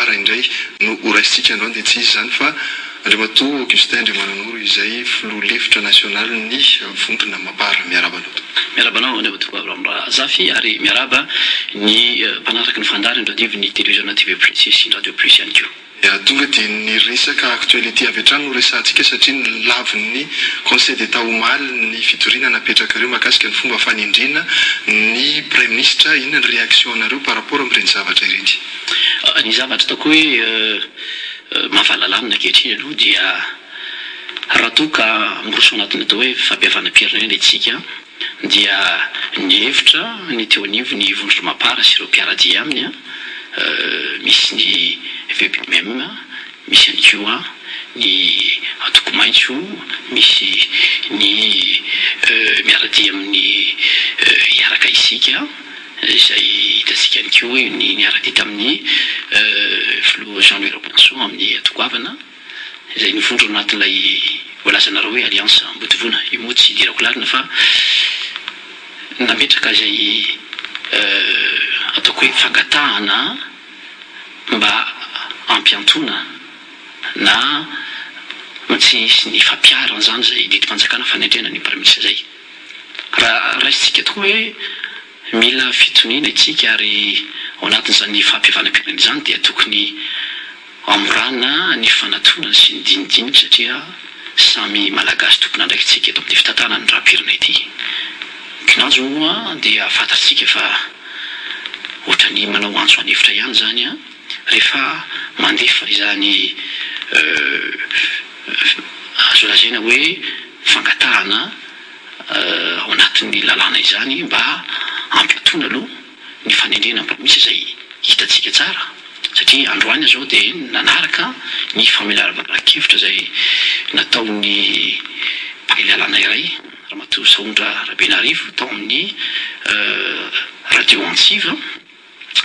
Mapar indray no horaisintsika androany dia tsy iza izany fa Andriamatoa Augustin Andriamananoro izay filoha lefitra nasionalin'ny vondrona Mapar. Miarahaba anao tompoko. Miarahaba anao Andriamatoa Abraham Razafy ary miarahaba ny mpanaraka ny fandaharana eto anivon'ny televiziona TV Plus sy ny Radio Plus ihany koa. Dia tonga dia ny resaka actualité avy hatrany no resahantsika satria nolavin'ny Conseil d'Etat omaly ny fitoriana napetrakareo mahakasika ny fomba fanendrena ny Praiminisitra, inona ny réaction anareo par rapport amin'ireny zavatra ireny? Ny zavatra ataoko hoe mahavalalanina ankehitriny aloha dia raha toa ka miroso anatin'ny atao hoe fampihavanam-pirenena isika dia nihevitra ny teo anivon'ny vondrona Mapar sy ireo mpiara-dia aminy, misy ny VPMM, misy ihany koa ny antoko maitso, misy ny miara-dia amin'ny Hiaraka Isika, izay hitantsika ihany koa ny niara-dia tamin'ny filoha Jean Louis Rakotoson amin'ny antoko Avana. Izay nivondrona anatin'ilay voalazanareo hoe Alliance Ambodivona. Io moa tsy idirako lalina fa nametraka izay ataoko hoe fangatahana mba hampiantoana na tsy hisy ny fampiharana izany izay didim-panjakana fanendrena ny Praiminisitra izay. Raha raisintsika tokoa hoe mila fitoniana isika ary ao anatin'izany fampihavanam-pirenena izany dia tokony Hamorana ny fanatonana sy ny dinidinika satria samy Malagasy tompon'andraikitsika eto amin'ity fitantanana ny raha-pirina ity. Kinanjo moa dia fantatsika fa ohatran'ny manao antso an'efitra ihany izany rehefa mandefa izany azo lazaina hoe fangatahana ao anatin'ny lalàna izany mba hampiatoana aloha ny fanendrena mba misy izay hitantsika tsara satria androany izao dia nanaraka ny famelabelaran-kevitra izay nataon'ny mpahay lalàna iray Ramatoa Sahondra Rabenarivo tao amin'ny Radio Antsiva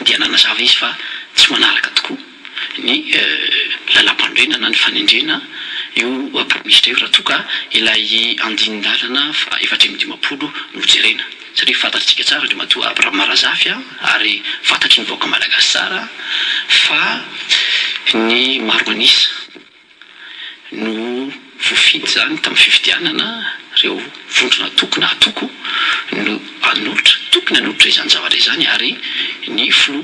dia nanazava izy fa tsy manaraka tokoa ny lalàmpanorenana ny fanendrena io praiminisitra io raha toa ka ilay andinin-dalana faha 54 no jerena. Satria fantatsika tsara Andriamatoa Abraham Razafy ary fantatry ny vahoaka malagasy tsara fa ny maro an'isa no voafidy izany tamin'ny fifidianana, ireo vondrona antoko na antoko no hanolotra, tokony hanolotra izany zavatra izany ary ny filoha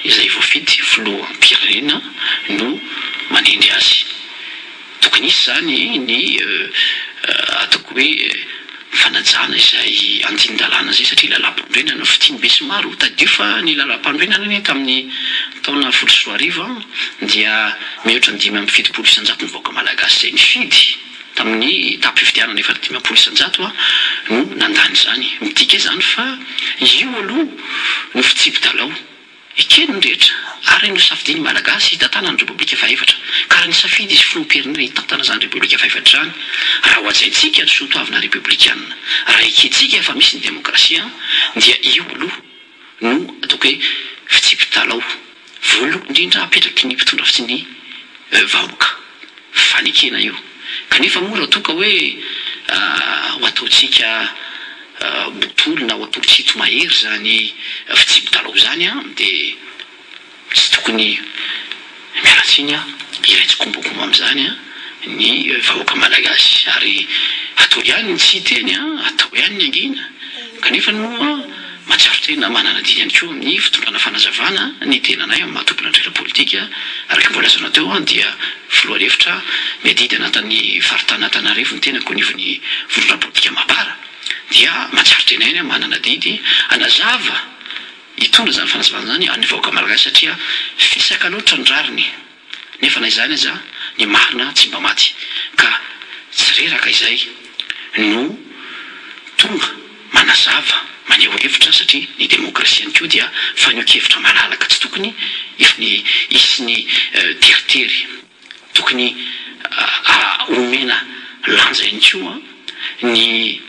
izay voafidy filoham-pirenena no manendry azy. Tokony hisy izany ny ataoko hoe fanajana izay andinin-dalàna izay satria lalàmpanorenana no fitiny be sy maro. Tadidio fa ny lalàmpanorenana anie tamin'ny taona 2010 dia mihoatra ny 75% ny vahoaka malagasy izay nifidy tamin'ny taham-pifidianana efa 50% no nandany izany. Midika izany fa io aloha no fitsipi-dalao. Ekeny ny rehetra, ary nosafidian'ny Malagasy hitantana ny Repoblika fahefatra. Ka raha nisafidy izy filoham-pirenena hitantana izany Repoblika fahefatra izany, raha ho hajaintsika ny soatoavina repoblikanina, raha ekentsika fa misy ny demokrasia, dia io aloha no ataoko hoe fitsipi-dalao voalohany indrindra apetraky ny mpitondra sy ny vahoaka. Fanekena io. Kanefa moa raha toa ka hoe ho ataontsika botolo na ho atao mahery izany fitsipi-dalao izany dia tsy tokony, miala tsiny aho, hiray tsikombakomba amin'izany ny vahoaka malagasy. Ary atao ihany ny tsy hiteny, atao ihany ny hangina. Kanefa moa mahatsiaro tena manana adidy ihany koa amin'ny fitondrana fanazavana ny tenanay amin'ny maha tompon'andraikitra politika. Araka ny voalazanao teo dia filoha lefitra miadidy anatin'ny faritany Antananarivo ny tenako anivon'ny vondrona politika Mapar dia mahatsiaro tena ihany aho manana adidy hanazava hitondra izany fanazavana izany an'ny vahoaka malagasy satria fisaka loatra ny rariny. Nefa na izany aza ny marina tsy mba maty ka tsy reraka izay no tonga manazava, maneho hevitra satria ny demokrasia ihany koa dia fanehoan-kevitra malalaka tsy tokony hisy ny teritery, tokony omena lanja ihany koa ny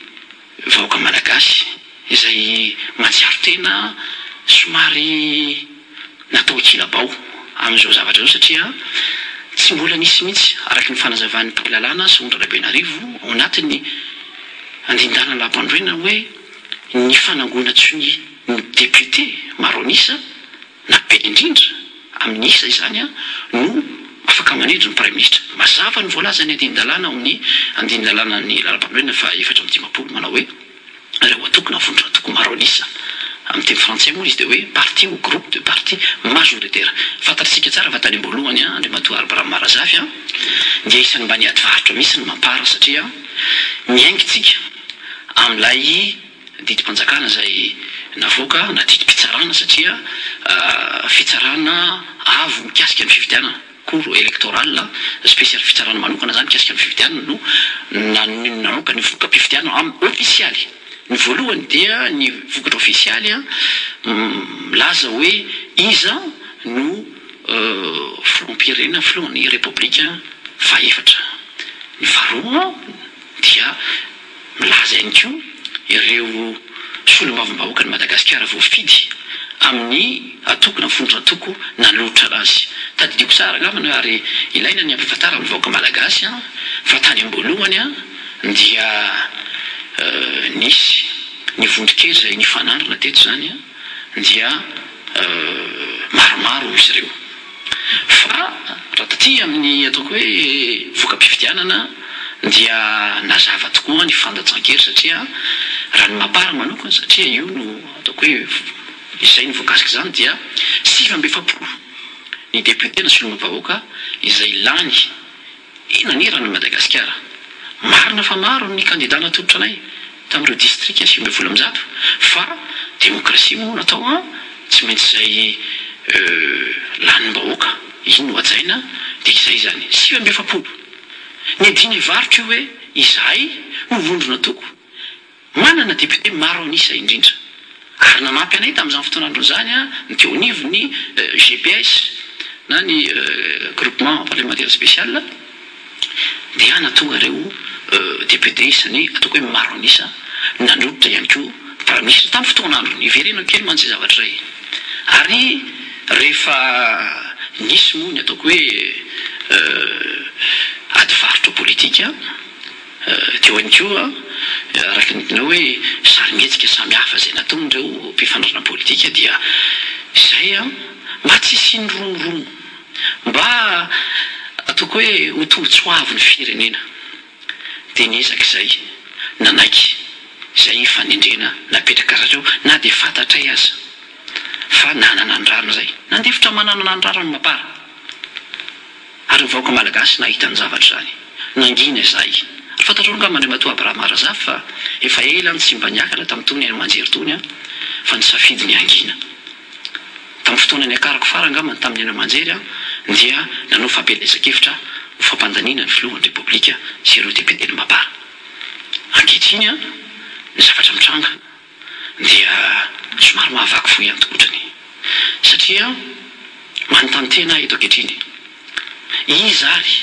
vahoaka malagasy izay mahatsiaro tena somary natao an-kilabao amin'izao zavatra izao satria tsy mbola nisy mihitsy araka ny fanazavan'ny mpahay lalàna Sahondra Rabenarivo ao anatin'ny andinin-dalana lampanorenana hoe ny fanangonan-tsonia ny député maro an'isa na be indrindra. amin'ny isa izany no afaka manendry ny Praiminisitra. Mazava ny voalazan'ny andinin-dalàna ao amin'ny andinin-dalànan'ny Lalampanorenana faha 54 manao hoe ireo antoko na vondron'antoko maro an'isa, amin'ny teny frantsay moa izy dia hoe parti ou groupe de partis majoritaire. Fantatr'isika tsara fa tany am-boalohany Andriamatoa Abraham Razafy dia isan'ny mba niady varotra mihitsy ny Mapar satria miainga isika amin'ilay didim-panjakana izay navoaka na didim-pitsarana satria fitsarana avo mikasika ny fifidianana, cour électorale spéciale, fitsarana manokana izany mikasika ny fifidianana no nanaoka ny voka-pifidianana amin'ny ofisialy. Ny voalohany dia ny vokatra ofisialy milaza hoe iza no filoham-pirenena, filohan'ny Repoblika fahefatra. Ny faharoa dia Milaza ihany koa ireo solombavambahoakan'i Madagasikara voafidy amin'ny antoko na vondron'antoko nanolotra azy. Tadidiako tsara angambany ary ilaina ny hampahafantarana ny vahoaka malagasy fa tany am-boalohany dia nisy ny vondron-kery izay nifanandrina teto izany dia maromaro izy ireo. Fa raha taty amin'ny ataoko hoe voka-pifidianana dia nazava tokoa ny fandatsan-kery satria raha ny Mapar manokana satria io no ataoko hoe izay no voakasika izany dia 49 ny député na solombavambahoaka izay lany Nanerana an'i Madagasikara. Marina fa maro ny kandida natolotra anay tamin'ireo distrika 119 fa demokrasia moa natao an, tsy maintsy izay lanim-bahoaka iny no hajaina dia izay izany. 49. Ny adinay varotra io hoe izahay no vondrona toko. Manana député maro an'isa indrindra. Ary nanampy anay tamin'izany fotoan'andro izany ny teo anivon'ny GPS na ny Groupement Parlementaire Spécial dia nahatonga ireo député isany ataoko hoe maro an'isa nanolotra ihany koa Praiminisitra tamin'ny fotoan'androny. Hiverenako kely mantsy izay zavatra izay. Ary rehefa nisy moa ny ataoko hoe ady varotra politika, Teo ihany koa, araka ny hitanao hoe sarimihetsika samihafa izay nataon'ireo mpifanandrina politika dia izay mba tsy hisian'ny romoromo, mba ataoko hoe ho tombontsoa avo ny firenena dia niezaka izay nanaiky izay fanendrena napetraka zareo na dia fantatray aza fa nanana ny rariny izay. Nandefitra manana ny rariny Mapar. Ary ny vahoaka Malagasy nahita ny zavatra izany. Nangina izahay. Ary fantatrao angamba Andriamatoa Abraham Razafy fa efa ela no tsy mba niakatra tamin'itony haino aman-jery itony aho fa nisafidy ny hangina. Tamin'ny fotoana niakarako farany angamba tamin'ny haino aman-jery aho dia nanao fampielezan-kevitra ho fampandaniana ny filohan'ny Repoblika sy ireo depioten'ny Mapar. Ankehitriny ny zavatra mitranga dia somary mahavaky fo ihany tokotrany satria manontany tena aho eto ankehitriny, iza ary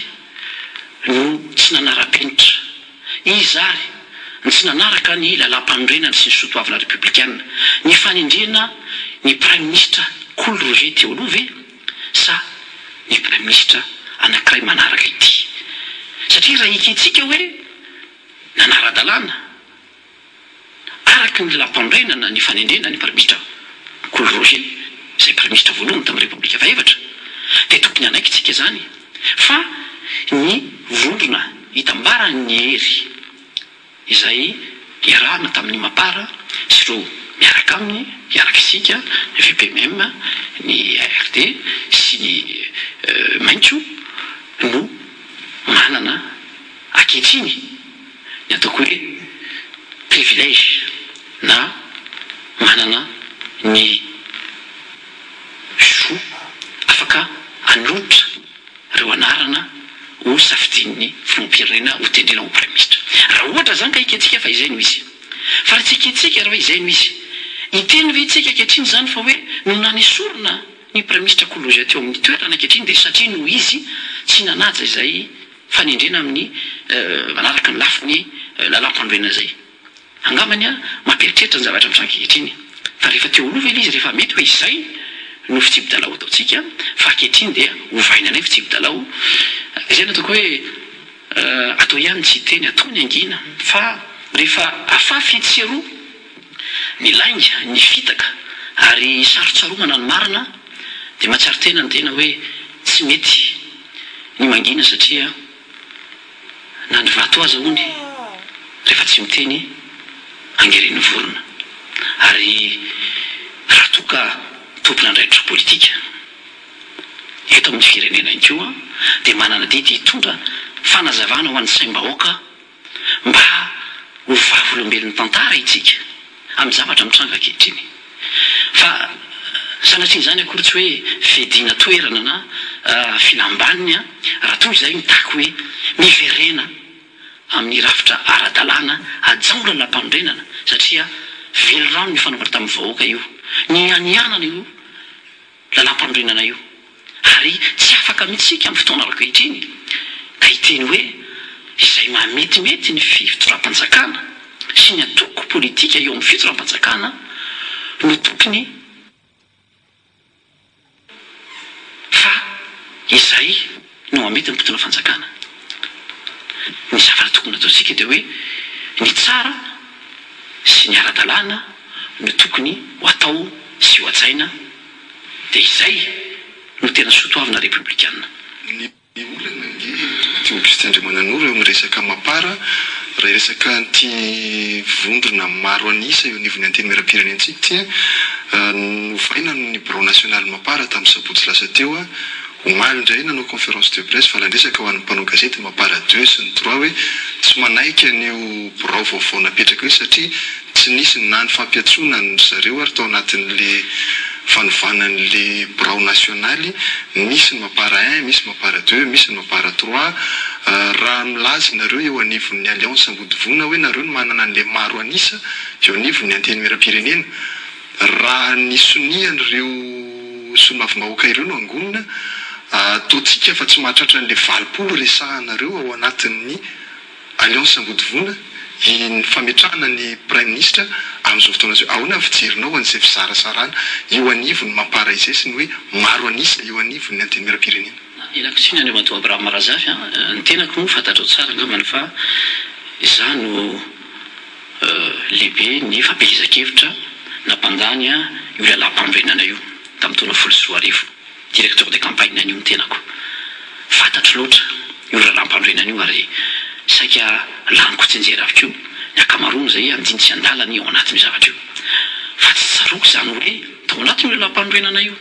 no tsy nanara-penitra, iza ary no tsy nanaraka ny lalàmpanorenana sy ny soatoavina repoblikana, ny fanendrena ny praiminisitra Kolo Roger teo aloha ve sa ny praiminisitra anankiray manaraka ity? Satria raha ekentsika hoe nanara-dalàna, Araka ny lalàmpanorenana ny fanendrena ny Praiminisitra Kolo Roger, izay Praiminisitra voalohany tamin'ny Repoblika fahefatra, dia tokony hanaiky isika izany fa ny vondrona itambaran'ny hery izay niarahana tamin'ny Mapar sy ireo miaraka aminy, hiaraka isika, ny VPMM, ny ARD sy ny Maitso no manana ankehitriny ny ataoko hoe privilège na manana ny zo afaka hanolotra ireo anarana ho safidian'ny filoham-pirenena ho tendrena ho praiminisitra. Raha ohatra izany ka ekentsika fa izay no izy. Fa raha tsy ekentsika raha hoe izay no izy, hiteny ve isika ankehitriny izany fa hoe no nanesorina ny praiminisitra Koloja teo amin'ny toerana ankehitriny dia satria noho izy tsy nanaja izay fanendrena amin'ny manaraka ny lafiny lalàmpanorenana izay. Angambany mampieritreritra ny zavatra mitranga ankehitriny. Fa rehefa teo aloha ve ilay izy rehefa mety hoe izay no fitsipi-dalao ataontsika fa ankehitriny dia ovaina indray ny fitsipi-dalao. Izay no ataoko hoe atao ihany ny tsy hiteny, atao ny hangina fa rehefa afafy etsy sy eroa ny lainga, ny fitaka ary sarotsaromana ny marina. Dia mahatsiaro tena ny tena hoe tsy mety ny mangina satria na ny vato aza hono rehefa tsy miteny angeren'ny vorona. Ary raha toa ka tompon'andraikitra politika eto amin'ny firenena ihany koa dia manana adidy hitondra fanazavana ho an'ny saim-bahoaka mba ho vavolombelon'ny tantara itsika amin'ny zavatra mitranga ankehitriny. Fa sanatria izany akory tsy hoe fiadiana toerana na filam-baniny raha toa izay mitaky hoe miverena amin'ny rafitra ara-dalàna hajao ny lalàmpanorenana satria velirano nifanaovana tamin'ny vahoaka io, nianianana io lalàmpanorenana io ary tsy afaka mihitsy isika amin'ny fotoana ankehitriny ka hiteny hoe izay mahametimety ny fitondram-panjakana sy ny antoko politika eo amin'ny fitondram-panjakana no tokony fa izay no mahamety ny mpitondra fanjakana. Ny zavatra tokony hataontsika dia hoe ny tsara sy ny ara-dalàna no tokony ho atao sy ho hajaina dia izay no tena soatoavina repoblikana. Ny olana ange Andriamatoa Augustin Andriamananoro eo amin'ny resaka Mapar, raha hiresaka an'ity vondrona maro an'isa eo anivon'ny Antenimierampirenentsika ity, novaina ny birao nasionaly Mapar tamin'ny sabotsy lasa teo, omaly indray nanao conférence de presse valan-dresaka ho an'ny mpanao gazety Mapar deux sy ny trois hoe tsy manaiky an'io birao vaovao napetraka io satria Tsy nisy na ny fampiantsoana an-dry zareo ary tao anatin'le fanovana an'le birao nasionaly, misy ny Mapar un, misy Mapar deux, misy ny Mapar trois. Raha milaza nareo eo anivon'ny Alliance Ambodivona hoe nareo no manana an'le maro an'isa eo anivon'ny Antenimierampirenena, raha ny sonian'ireo solombavambahoaka ireo no angonina, ataontsika fa tsy mahatratra an'le 80 resahanareo ao anatin'ny Alliance Ambodivona, ny fametrahana ny Praiminisitra amin'izao fotoana izao. Ahoana ny fijerinao an'izay fizarazarana eo anivon'ny Mapar izay sy ny hoe maro an'isa eo anivon'ny Antenimierampirenena? Ialako tsiny Andriamatoa Abraham Razafy a, ny tenako moa fantatrao tsara angambany fa izaho no lehibe ny fampielezan-kevitra nampandany io lalàmpanorenana io tamin'ny taona 2010. Directeur de campagne an'io ny tenako. Fantatro loatra io lalàmpanorenana io ary saika laniko tsianjery avokoa ny ankamaroany izay andiny sy andalany ao anatin'io zavatra io. Fa tsy tsaroako izany hoe tao anatin'io lalàmpanorenana io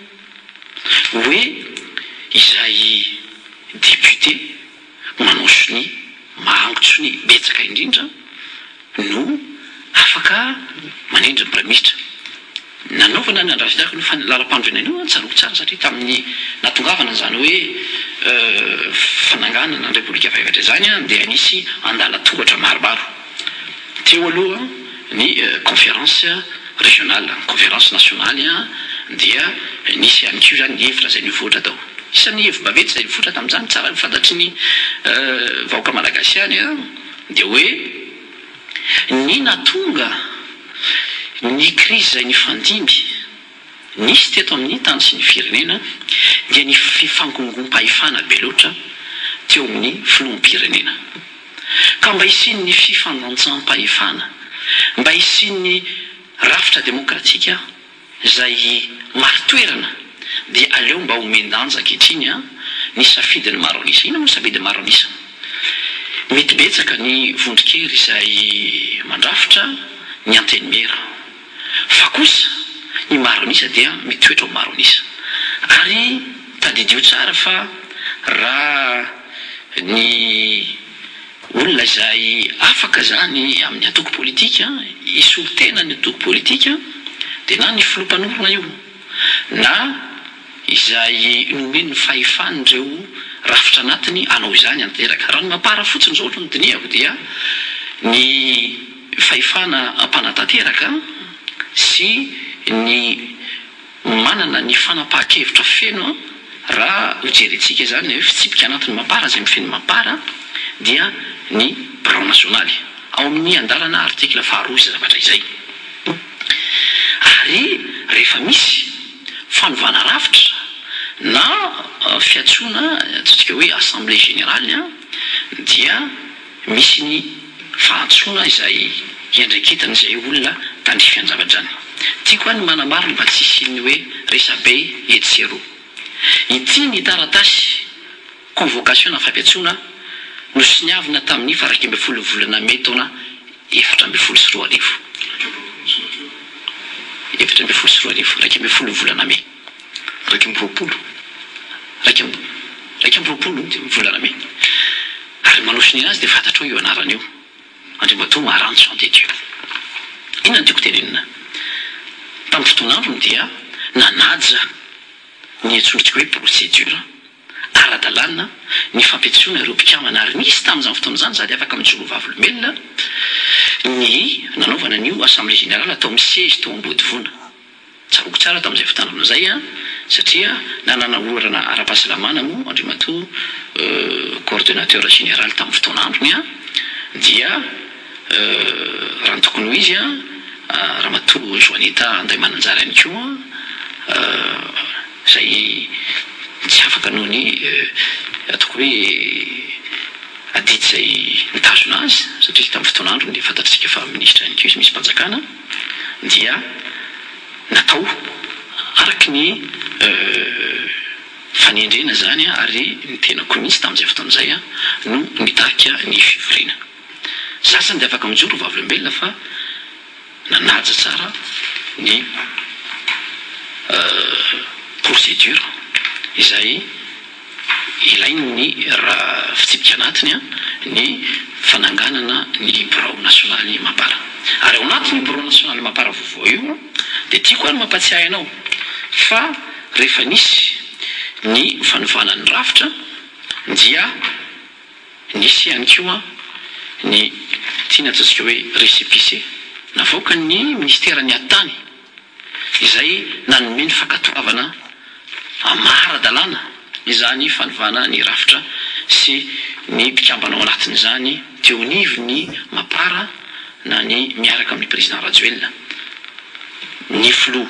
hoe izay député manao sonia, mahango-tsonia betsaka indrindra no afaka manendry ny praiminisitra. Nanaovana ny andrasitako io lalam-panorenana io, tsaroako tsara satria tamin'ny nahatongavana izany hoe fananganana ny Repoblika fahefatra izany dia nisy andalan-tohatra maromaro. Teo aloha ny conférence régionale, ny conférence nationale dia nisy ihany koa izany ny hevitra izay nivoatra tao. Isan'ny hevi-baventy izay nivoatra tamin'izany, tsara ny fantatry ny vahoaka malagasy ihany dia hoe ny nahatonga ny krizy izay nifandimby nisy teto amin'ny tany sy ny firenena dia ny fifangongom-pahefana be loatra teo amin'ny filoham-pirenena. Ka mba hisian'ny fifandanjam-pahefana, mba hisian'ny rafitra demokratika Izay marin-toerana dia aleo mba omen-danja ankehitriny ny safidin'ny maro an'isa. Inona moa ny safidin'ny maro an'isa? Mety betsaka ny vondron-kery izay mandrafitra ny antenimiera. Fa kosa ny maro an'isa dia mitoetra ho maro an'isa. Ary tadidio tsara fa raha ny. Olona izay afaka izany amin'ny antoko politika, hisolo tena ny antoko politika dia na ny filoha mpanorina io na izay nomeny ny fahefan'ireo rafitra anatiny hanao izany hanteraka. Raha ny mapar fotsiny izao no dinihako dia ny fahefana mpanatanteraka sy ny Manana ny fanapahan-kevitra feno raha ho jerentsika izany ilay hoe fitsipika anatin'ny Mapar izay mifehy ny Mapar dia ny birao nasionaly. Ao amin'ny andalana article faharoa izay zavatra izay. Ary rehefa misy fanovana rafitra na fiantsoana antsointsika hoe assemblée générale dia Misy ny fahatsoana izay iandraiketana izay olona tandrify an-javatra izany. Tiako ihany ny manamarina mba tsy hisian'ny hoe resabe etsy sy eroa. Ity ny taratasy convocation na fampiantsoana nosoniavina tamin'ny faha 11 volana mey taona 2014. 2014, 11 volana mey. 21. 21 volana mey. Ary manao sonia azy dia fantatrao io anarana io. Andriamatoa Maharano Jean de Dieu. Inona no tiako tenenina? Tamin'ny fotoan'androny dia nanaja ny antsointsika hoe procédure ara-dalàna ny fampiantsoana ireo mpikambana ary nisy tamin'izany fotoana izany sady afaka mijoro ho vavolombelona ny nanaovana an'io assemblée générale tao amin'ny siège tao Ambodivona. Tsaroako tsara tamin'izay fotoanana izay satria nanana olana ara-pahasalamana moa Andriamatoa coordonnateur général tamin'ny fotoan'androny dia raha ny tokony ho izy Ramatoa Joanita Andriamananjara ihany koa izay tsy afaka noho ny ataoko hoe adidy izay nitazona azy satria tamin'ny fotoan'androny dia fantatsika fa minisitra ihany koa izy, minisim-panjakana dia natao araka ny fanendrena izany ary ny tenako mihitsy tamin'izay fotoana izay no nitarika ny fivoriana. Za zany dia afaka mijoro ho vavolombelona fa nanaja tsara ny procédure izay ilain'ny raha fitsipika anatiny ny fananganana ny birao nasionaly Mapar. Ary ao anatin'io birao nasionaly Mapar vaovao io dia tiako ary mampatsiahy anao fa rehefa nisy ny fanovana ny rafitra dia nisy ihany koa ny tiana ataontsika hoe récépissé navoakan'ny minisiteran'ny Atitany izay nanome ny fankatoavana ara-dalàna izany fanovana ny rafitra sy ny mpikambana ao anatin'izany teo anivon'ny Mapar na ny miaraka amin'ny Président Rajoelina, ny Filoha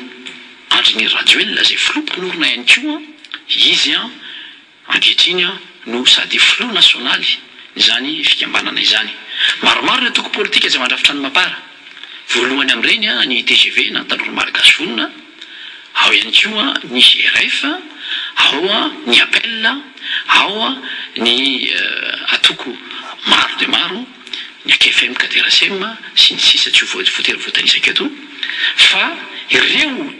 Andry Nirina Rajoelina izay Filoha mpanorina ihany koa izy. Ankehitriny no sady filoha nasionaly izany fikambanana izany. Maromaro ny antoko politika izay mandrafitra ny Mapar. Voalohany amin'ireny ny tgv na Tanora Malagasy Vonona, ao ihany koa ny GRF, ao ny Appel, ao ny antoko maro dia maro, ny Akfm, Kaderasem, sy ny sisa tsy ho voatery voatanisako eto fa ireo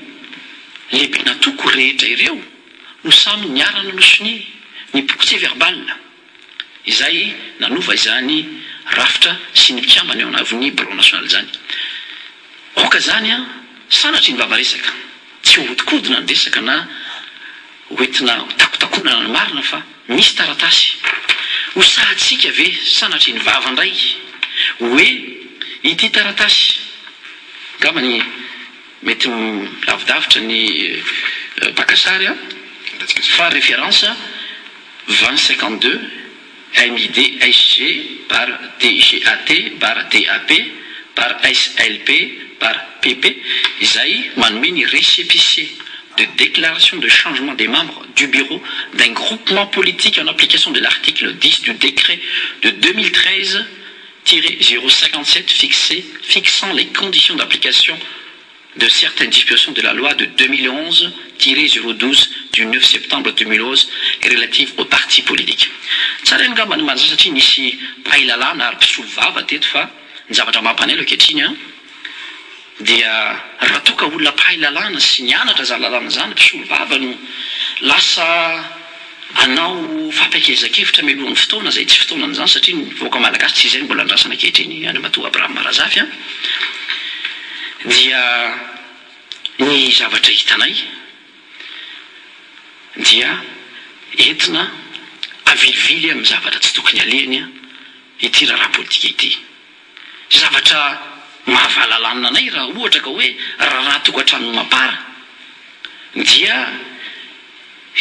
lehiben'antoko rehetra ireo no samy niara-nanao sonia ny procès verbal izay nanova izany rafitra sy ny mpikambana eo anavon'ny birao nasionaly izany. Aoka izany an! Sanatria ny vava resaka. Tsy hodikodina ny resaka na hoentina ho takotakonana ny marina fa misy taratasy. Ho sahantsika ve sanatria ny vava indray hoe ity taratasy angamba ny Mety lavidavitra ny mpaka sary an! Fa référence 20 52 MID SG bar DGAT bar DAP bar SLP bar PP izay manome ny récépissé de déclaration de changement des membres du bureau d'un groupement politique en application de l'article 10 du décret de 2013 057 fixé fixant les conditions d'application de certaines dispositions de la loi de 2011-012 du 9 septembre 2011 relative aux partis politiques. Tsara ihany angamba ny manazava satria nisy mpahay lalàna ary mpisolo vava teto fa ny zavatra mampanailo ankehitriny an dia raha toa ka olona mpahay lalàna sy nianatra izany lalàna izany, mpisolo vava no lasa hanao fampiakelezan-kevitra mialohan'ny fotoana izay tsy fotoanan'izany satria ny vahoaka malagasy tsy izay no mbola andrasana ankehitriny Andriamatoa Abraham Razafy an! dia ny zavatra hitanay dia entina avilivily amin'ny zavatra tsy tokony alehany ity raharaha politika ity. Zavatra mahavalalanina anay raha ohatra ka hoe raharaha tokantranon'ny Mapar dia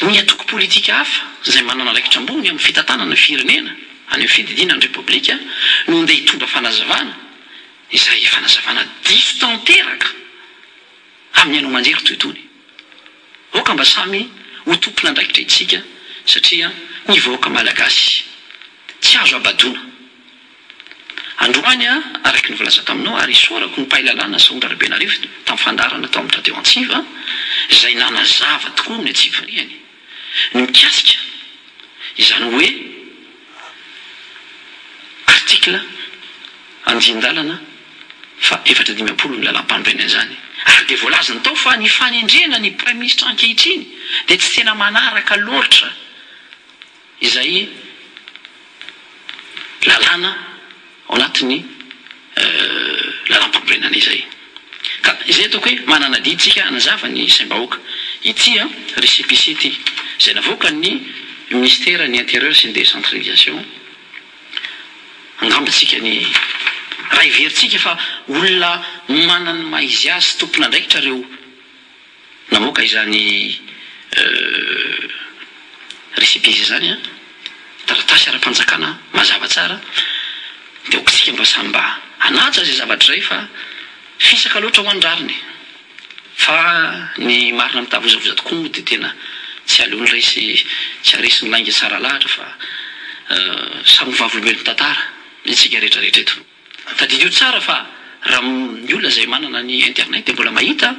ny antoko politika hafa izay manana andraikitra ambony amin'ny fitantanana ny firenena any amin'ny fiadidiana ny Repoblika no andeha hitondra fanazavana izay fanazavana diso tanteraka amin'ny haino aman-jery toy itony. Aoka mba samy ho tompon'andraikitra isika satria ny vahoaka malagasy tsy azo abadoana. Androany, araka ny voalaza taminao, ary isaorako ny mpahay lalàna Sahondra Rabenarivo tamin'ny fandaharana tao amin'ny Radio Antsiva, izay nanazava tokoa ny antsipiriany. Ny mikasika izany hoe article andian-dalana faha 54 ny lalàmpanorenana izany ary dia voalazany tao fa ny fanendrena ny praiminisitra ankehitriny dia tsy tena manaraka loatra izay lalàna ao anatin'ny lalàmpanorenana izay. Ka izay ataoko hoe manana adidy tsika hanazava ny saim-bahoaka. Ity an, récépissé ity, izay navoakan'ny Ministera ny Intérieur sy ny Décentralisation, angamba tsika ny, raha heverintsika fa olona manana ny maha izy azy sy tompon'andraikitra ireo Namoaka izany récépissé izany an, taratasy ara-panjakana mazava tsara, dia aoka isika mba samy mba hanaja izay zavatra izay fa fisaka loatra hoa ny rariny. Fa ny marina mitavozavoza tokoa moa dia tena tsy aleony resy, tsy haresy ny lainga tsara lahatra fa samy ho vavolombelon'ny tantara isika rehetra rehetra eto. Tadidio tsara fa raha ny olona izay manana ny internet dia mbola mahita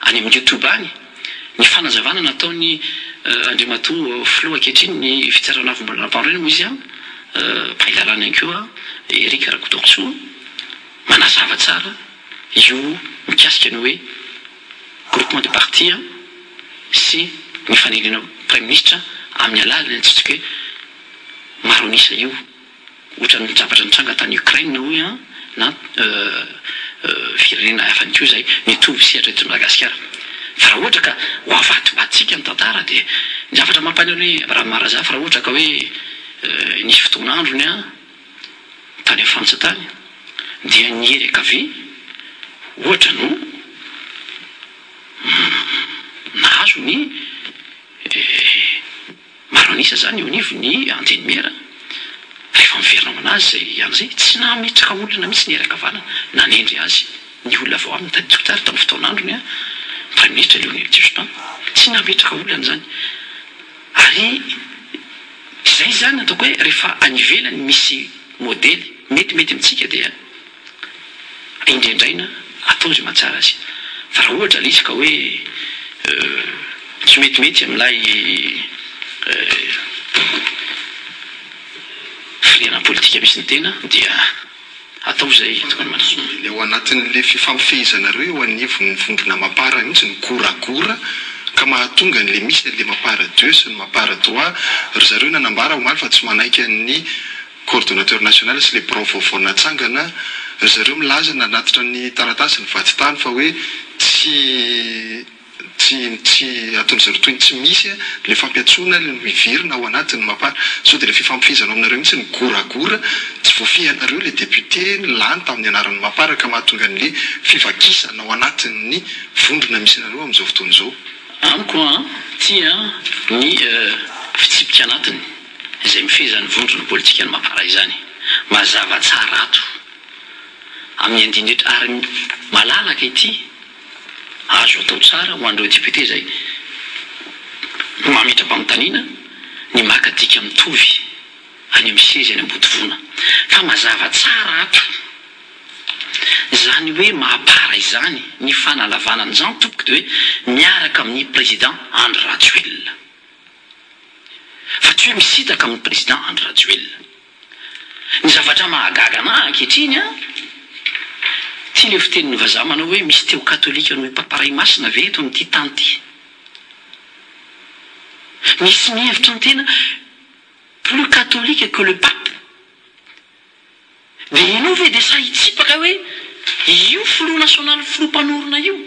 any amin'ny youtube any ny fanazavana nataon'i Andriamatoa Filoha ankehitriny ny Fitsarana Avo Mbola Nampanorenana moa izy an, mpahay lalàna ihany koa Eric Rakotoarisoa manazava tsara io mikasika ny hoe groupement de parti sy ny fanendrena praiminisitra amin'ny alalan'ny antsointsika hoe maro an'isa io. Ohatran'ny zavatra nitranga tany Ukraine hoy an, na firenena hafa ihany koa izay mitovy sehatra eto Madagasikara. Fa raha ohatra ka ho avadibaditsika ny tantara dia ny zavatra mampalahelo hoe Abraham Razafy raha ohatra ka hoe nisy fotoana androny an tany Frantsa tany dia ny hery ankavia ohatra no nahazo ny Maro an'isa izany eo anivon'ny Antenimiera rehefa miverina ho an'azy izay ihany izay. Tsy nametraka olana mihitsy ny hery ankavanana nanendry azy ny olona avy ao aminy. Tadidiko tsara tamin'ny fotoan'androny ny Praiminisitra Lionel Jospin. Tsy nametraka olana izany. Ary izay izany ataoko hoe rehefa any ivelany misy modely metimety amintsika dia. Indraindraina atao izay mahatsara azy. Fa raha ohatra ilay izy ka hoe tsy metimety amin'ilay firehana politika misy ny tena dia atao izay tokony manao. Ilay ao anatin'ilay fifampifehezanareo eo anivon'ny vondrona Mapar mihitsy ny goragora ka mahatonga an'ilay misy an'ilay Mapar deux sy ny Mapar trois. Ry zareo nanambara omaly fa tsy manaiky an'ny Coordonnateur national sy le birao vaovao natsangana, ry zareo milaza nanatitra ny taratasy ny vadintany fa hoe tsy tsy tsy ataon-dry zareo toy ny tsy misy le fampiantsoana le miverina ao anatin'ny mapar. Sao dia le fifampifehezana ao aminareo mihitsy ny goragora, tsy voafehinareo le député lany tamin'ny anaran'ny mapar ka mahatonga an'le fivakisana ao anatin'ny vondrona misy anareo amin'izao fotoana izao. Amiko an, tia ny fitsipika anatiny. izay mifehy izany vondrona politikan'ny Mapar izany. Mazava tsara ato amin'ny andininy rehetra ary malalaka ity, azo atao tsara ho an'ireo député izay mametra-panontaniana ny maka dika mitovy any amin'ny seza eny Ambodivona. Fa mazava tsara ato izany hoe Mapar izany, ny fanalavana an'izany tompoko dia hoe miaraka amin'ny Président Andry Rajoelina. Fa tsy hoe misintaka amin'ny Président Andry Rajoelina. Ny zavatra mahagaga anah ankehitriny an, ty le fitenin'ny vazaha manao hoe misy te ho katolika noho i Papa Ray Masina ve eto amin'ity tany ity? Misy mihevitra ny tena plus catholique que le Pape? Dia ianao ve dia sahy hitsipaka hoe io filoha nasionaly filoha mpanorina io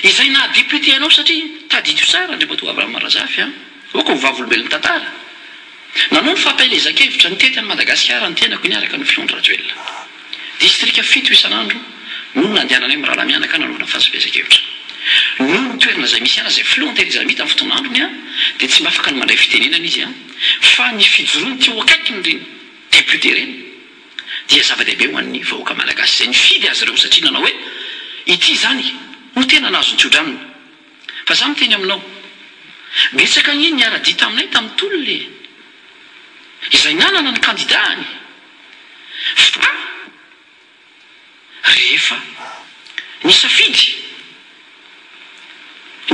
izay naha député anao satria tadidio tsara Andriamatoa Abraham Razafy a! Aoka ho vavolombelon'ny tantara. Nanao ny fampielezan-kevitra nitety an'i Madagasikara ny tenako niaraka ny filoha Andry Rajoelina. Distrika fito isan'andro no nandehananay mirahalahy mianaka nanaovana fampielezan-kevitra. Noho ny toerana izay misy azy izay filoha antelezamita amin'ny fotoan'androny dia tsy mba afaka ny mandray fitenenana izy fa ny fijoroany teo akaikiny ireny Député ireny dia zava-dehibe ho an'ny vahoaka malagasy izay nifidy azy ireo satria nanao hoe ity izany no tena nahazo ny tso-dranony. Fa za miteny aminao, betsaka anie ny niara-dia taminay tamin'ny tolona e! Izay nanana ny kandidà-ny fa Rehefa nisafidy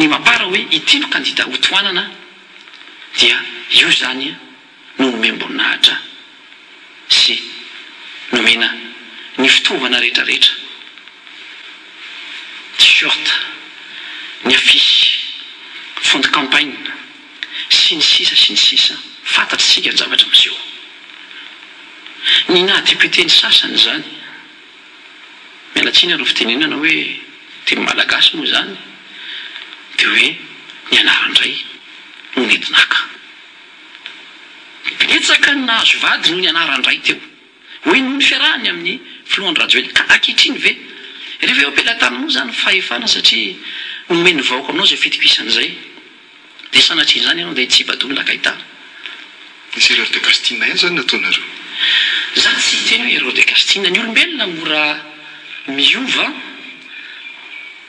ny Mapar hoe ity no kandida hotohanana Dia io izany no nomem-boninahitra sy nomena ny fitaovana rehetra rehetra, t-shirt, ny affiche, fond de campagne, sy ny sisa sy ny sisa Fantatr'isika ny zavatra miseho. Ny naha député ny sasany izany, miala tsiny aloha fitenenana hoe teny malagasy moa izany, dia hoe ny anaran-dray no nenti-naka. Betsaka ny nahazo vady noho ny anaran-dray teo. Hoe noho ny fiarahany amin'ny filoha Andry Rajoelina. Ka ankehitriny ve? Rehefa eo am-pelatananao izany fahefana satria nomen'ny vahoaka aminao izay fitokisana izay, dia sanatria izany ianao dia hitsipa-doha ny lakahitana. Nisy erreur de casting ihany izany nataonareo. Za tsy hiteny hoe erreur de casting. Ny olombelona mora miova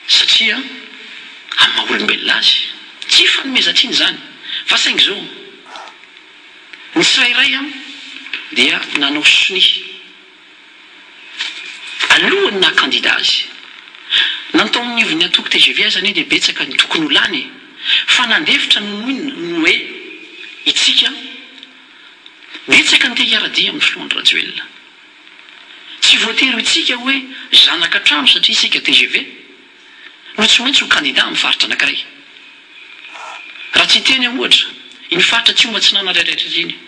satria amin'ny maha olombelona azy. Tsy ifanomezan-tsiny izany fa saingy izao, ny tsirairay dia nanao sonia alohan'ny naha kandida azy. Na ny tao anivon'ny antoko tgv aza anie dia betsaka ny tokony ho lany e! Fa nandefitra no inona no hoe itsika betsaka ny te hiara-dia amin'ny filoha Andry Rajoelina. Tsy voatery ho itsika hoe zanaka trano satria isika tgv no tsy maintsy ho kandida amin'ny faritra anankiray. Raha tsy hiteny aho ohatra, iny faritra Atsimo Atsinanana rehetra iny,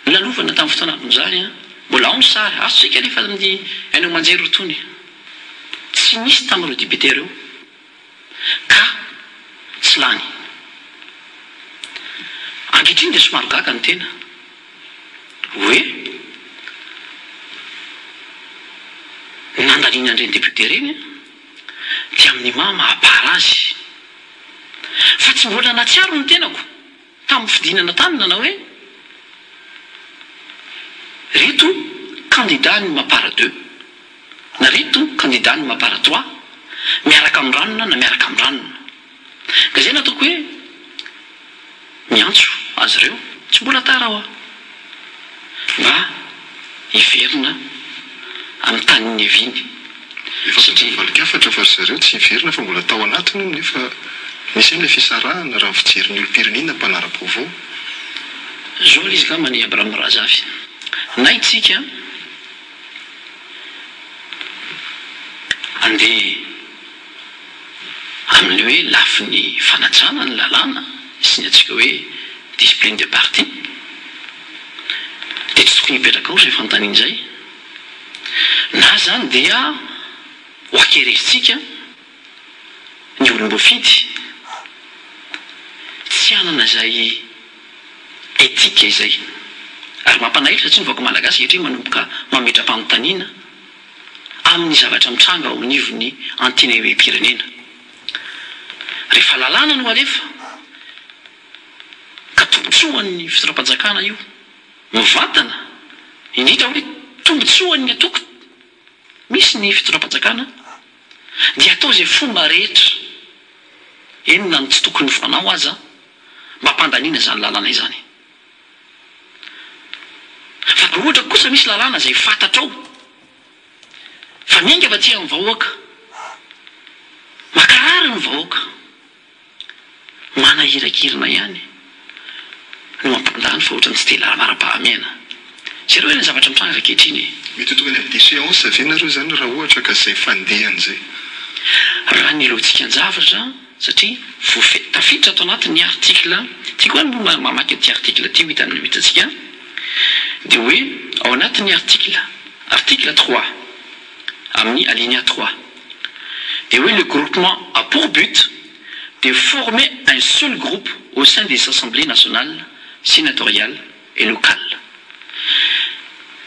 nolalovana tamin'ny fotoana andron'izany, mbola ao ny sary, azontsika alefa amin'ny haino aman-jery itony. Tsy nisy tamin'ireo député ireo ka tsy lany. Ankehitriny dia somary gaga ny tena hoe nandaniana an'ireny député ireny dia amin'ny maha maha-para azy. Fa tsy mbola nahatsiaro ny tenako tamin'ny fidinana tany nanao hoe reto kandida ny mapar deux na reto kandida ny mapar trois miaraka amin'ny ranona na miaraka amin'ny ranona. Ka izay no ataoko hoe miantso azy ireo, tsy mbola tara hoa, mba hiverina amin'ny tany niaviany. Efa tokony valin-kafatra fa ry zareo tsy hiverina fa mbola tao anatiny io nefa nisy ihany ilay fisarahana raha ny fijerin'ny olom-pirenena mpanara-baovao. Zao ilay izy angamba ny Abraham Razafy. Na itsika andeha amin'ny hoe lafiny fanajana ny lalàna sy ny antsika hoe discipline de parti dia tsy tokony hipetraka ao izay fanontaniana izay. Na izany dia ho ankerezintsika ny olom-boafidy tsy hanana izay éthique izay. Ary mampalahelo satria ny vahoaka malagasy ankehitriny manomboka mametra-panontaniana amin'ny zavatra mitranga ao anivon'ny antenimiem-pirenena. Rehefa lalàna no alefa ka tombontsoan'ny fitondram-panjakana io mivantana, indrindra hoe tombontsoan'ny antoko misy ny fitondram-panjakana dia atao izay fomba rehetra, eny na ny tsy tokony ho fanao aza, mba hampandaniana izany lalàna izany. Fa raha ohatra kosa misy lalàna izay fantatrao fa miainga avy aty amin'ny vahoaka, mankarary ny vahoaka, manahirakirina ihany no mampandany fa ohatran'ny tsy dia laharam-pahamehana. Jereo anie ny zavatra mitranga ankehitriny e! Mety ho tonga any amin'ny déchéance ve nareo izany raha ohatra ka izay fandehany izay? Raha ny lojikan-javatra satria voafehy, tafiditra ato anatin'ny article, tiako ihany moa mamaky an'ity article ity ho hitan'ny ho hitantsika, dia hoe ao anatin'ny article, article trois, amin'ny alinéa trois, dia hoe le groupement a pour but de former un seul groupe au sein des assemblées nationales, sénatoriales et locales.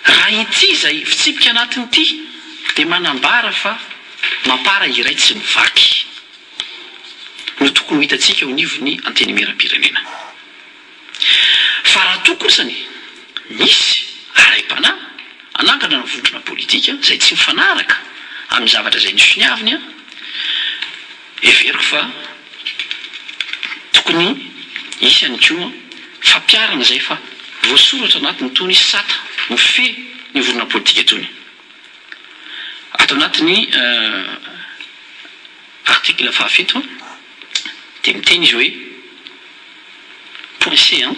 Raha ity izay fitsipika anatiny ity dia manambara fa mapara iray tsy mivaky no tokony ho hitantsika eo anivon'ny Antenimierampirenena. Fa raha toa kosa ny misy alaim-panahy hanangana ny vondrona politika izay tsy mifanaraka amin'ny zavatra izay nosoniaviny, heveriko fa tokony hisy ihany koa fampiharana izay efa voasoratra anatin'itony sata mifehy ny vondrona politika itony. Ato anatin'ny article fahafito dia miteny izy hoe. Point C un,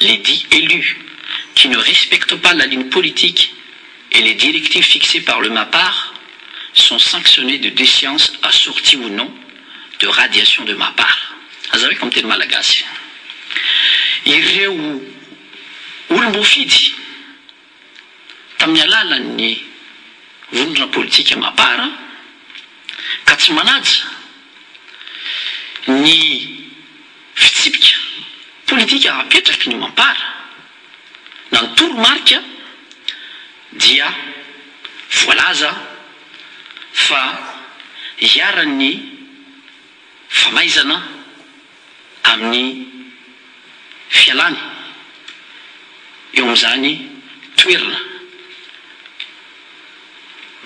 Les dits élus qui ne respectent pas la ligne politique et les directives fixées par le MAPAR sont sanctionnés de déchéance assortie ou non de radiation de MAPAR. Hazavaiko amin'ny teny malagasy. Ireo olom-boafidy tamin'ny alalan'ny vondrona politika Mapar ka tsy manaja ny fitsipika politika apetraky ny Mapar na ny toromarika dia voalaza fa iharan'ny famaizana amin'ny fialany eo amin'izany toerana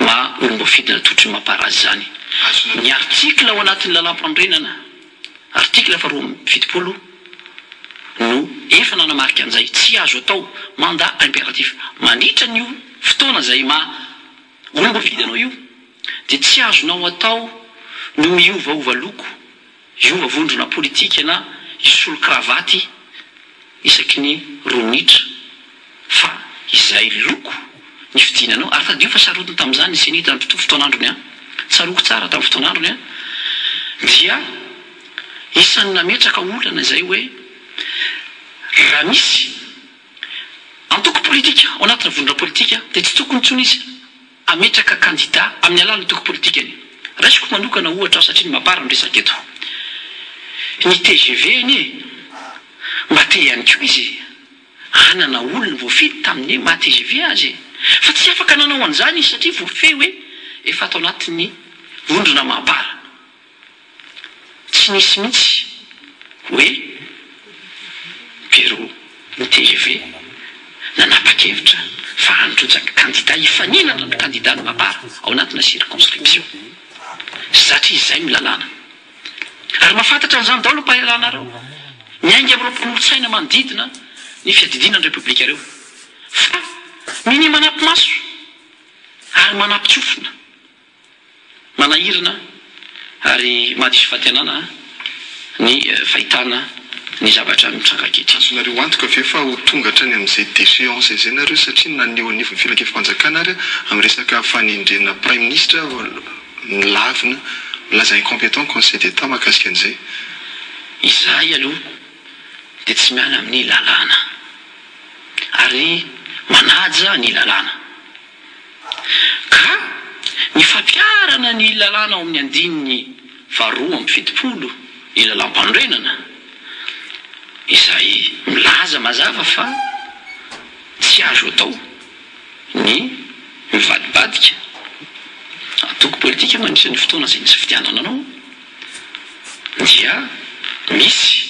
maha olom-boafidy natolotry ny Mapar azy izany. Ny article ao anatin'ny lalàmpanorenana, article faharoa 72, no efa nanamarika an'izay, tsy azo atao mandat impératif mandritra an'io fotoana izay maha olom-boafidy anao io dia tsy azonao atao no miovaova loko Hiova vondrona politika na hisolo kravaty isaky ny roa minitra fa izay loko nifidiana anao, ary tadidio fa sarotiny tamin'izany ny ceni tamin'ny fotoan'androny an! Tsaroako tsara tamin'ny fotoan'androny an! Dia isan'ny nametraka olana izay hoe raha misy antoko politika ao anatina vondrona politika dia tsy tokony intsony izy hametraka kandida amin'ny alalan'ny antoko politikany. Raisiko manokana ohatra aho satria ny Mapar no resaka eto. Ny tgv anie mba te ihany koa izy hanana olona voafidy tamin'ny maha tgv azy e! Fa tsy afaka nanao an'izany izy satria voafehy hoe efa ato anatin'ny vondrona Mapar. Tsy nisy mihitsy hoe bureau ny tgv nanapa-kevitra fa handrotsaka kandida hifaninana amin'ny kandida ny Mapar ao anatina circonscription. Satria izay no lalàna. Ary mahafantatra an'izany daholo ny mpahay lalàna ireo. Miainga amin'ireo mpanolotsaina manodidina ny fiadidiana ny Repoblika ireo. Fa minia manapi-maso ary manapi-tsofina. Manahirana ary mahadiso fantenana ny fahitana ny zavatra mitranga ankehitriny. Azonareo antoka ve fa ho tonga hatrany amin'izay déchéance izay nareo satria na ny eo anivon'ny filankevi-panjakana ary amin'ny resaka fanendrena praiminisitra milavina milaza incompétent conseil d'Etat mahakasika an'izay? Izahay aloha dia tsy miala amin'ny lalàna ary manaja ny lalàna. Ka ny fampiharana ny lalàna ao amin'ny andininy faha 72 ny lalàmpanorenana izay milaza mazava fa tsy azo atao ny mivadibadika antoko politika mandritra ny fotoana izay nisafidianana anao dia misy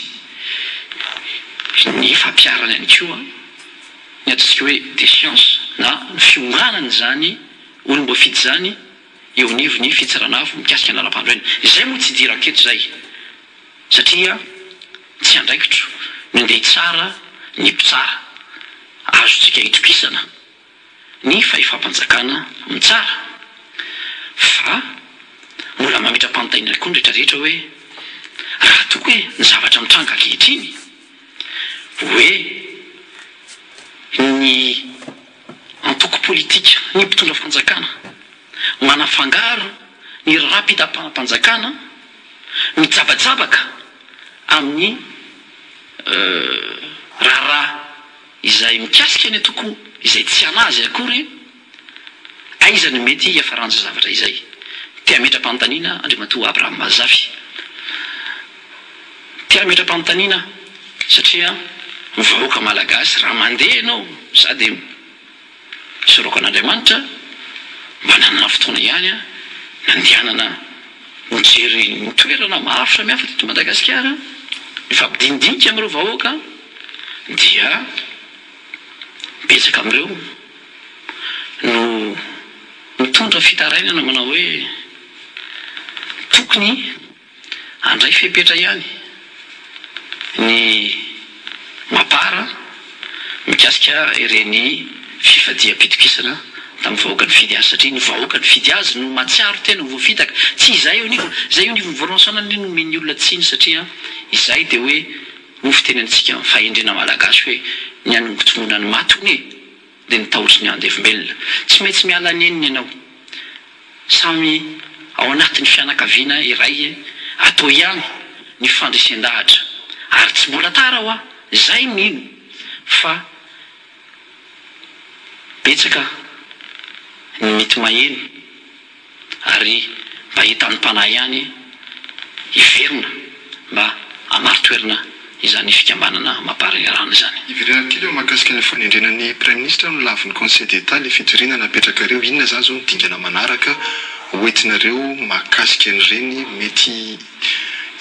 ny fampiharana ihany koa ny ataontsika hoe déchéance na ny fionganana izany olom-boafidy izany eo anivon'ny fitsarana avo mikasika ny lalam-panorenana. Izay moa tsy idirako eto izay satria tsy andraikitro ny handeha hitsara ny mpitsara. Azontsika itokisana ny fahefam-panjakana mitsara fa mbola mametra-panontaniana koa ny rehetra rehetra hoe raha toa hoe ny zavatra mitranga ankehitriny hoe ny antoko politika, ny mpitondra fanjakana manafangaro ny raharaham-pitapaham-panjakana mijabajabaka amin'ny raharaha izay mikasika ny antoko izay tsy an'azy akory, aiza no mety hiafaran'izay zavatra izay? Te hametra-panontaniana Andriamatoa Abraham Zafy. Te hametra-panontaniana aho satria ny vahoaka malagasy raha mandeha ianao, za dia Soroka an'Andriamanitra, mba nanana fotoana ihany aho nandehanana nijery ny toerana maro samihafa teto Madagasikara, nifampidinidinika amin'ireo vahoaka dia betsaka amin'ireo no mitondra fitarainana manao hoe tokony Handray fepetra ihany ny Mapar mikasika ireny fifadiam-pitokisana tamin'ny vahoaka nifidy azy satria ny vahoaka nifidy azy no mahatsiaro tena ho voafitaka. Tsy izay eo anivony, izay eo anivon'ny voalohany saona anie no omen'ny olona tsiny satria izay dia hoe. Moa fitenentsika amin'ny fahendrena malagasy hoe ny hanongotsongoana ny maty hono e! dia ny tahotry ny andevombelona. Tsy maintsy miala nenina ianao. Samy ao anatin'ny fianakaviana iray atao ihany ny fandresen-dahatra. Ary tsy mbola tara hoa izay mino fa betsaka ny mety maheno. ary mba entanim-panahy ihany hiverina mba hamari-toerana izany fikambanana Mapar Iran izany. Hiverenana kely eo mahakasika ny fanendrena ny Praiminisitra no lavin'ny Conseil d'Etat le fitoriana napetrakareo, inona izany izao ny dingana manaraka hoentinareo mahakasika an'ireny, mety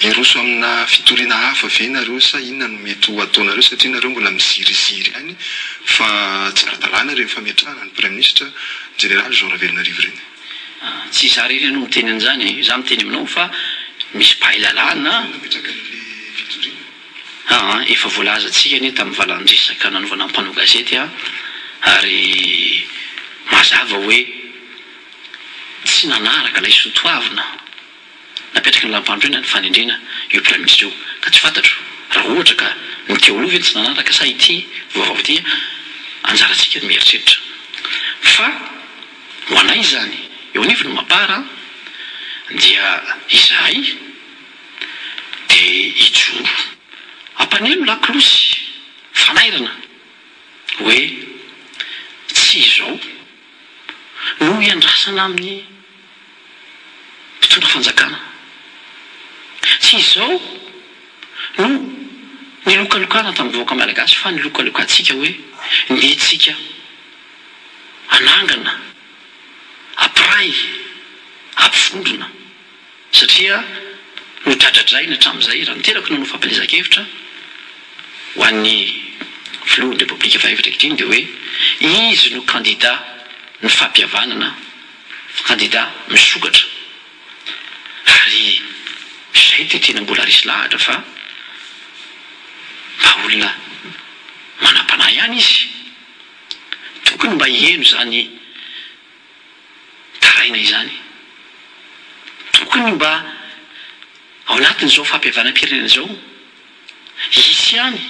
hiroso amina fitoriana hafa ve nareo sa inona no mety ho ataonareo satria nareo mbola miziriziry ihany fa tsy ara-dalàna ireny fametrahana ny Praiminisitra Jeneraly Jean Ravelonarivo ireny. Tsy izaho irery aloha miteny an'izany e, izaho miteny aminao fa misy mpahay lalàna, Nametraka an'ilay fitoriana. Aa efa voalazantsika anie tamin'ny valan-dresaka nanaovana ny mpanao gazety a, ary mazava hoe tsy nanaraka ilay soatoavina Napetraky ny lampandroina ny fanendrena io praiminisitra io ka tsy fantatro raha ohatra ka ny teo aloha ve no tsy nanaraka sa ity vaovao ity, anjarantsika ny mieritreritra fa ho anay izany eo anivon'ny mapar dia izahay dia hijoro hampaneno lakolosy fanairana hoe tsy izao no iandrasana amin'ny mpitondra fanjakana. Tsy izao no nilokalokana tamin'ny vahoaka malagasy fa nilokalokantsika hoe ndeha tsika hanangana, hampiray, hampivondrona satria nodradradraina hatramin'izay raha ny tenako nanao fampielezan-kevitra ho an'ny filohan'ny Repoblika fahefatra ankehitriny dia hoe izy no kandida ny fampihavanana Kandida misokatra ary izay dia tena mbola resy lahatra fa mba olona manam-panahy ihany izy. Tokony mba hiheno izany taraina izany. Tokony mba ao anatin'izao fampihavanam-pirenena izao Hisy ihany,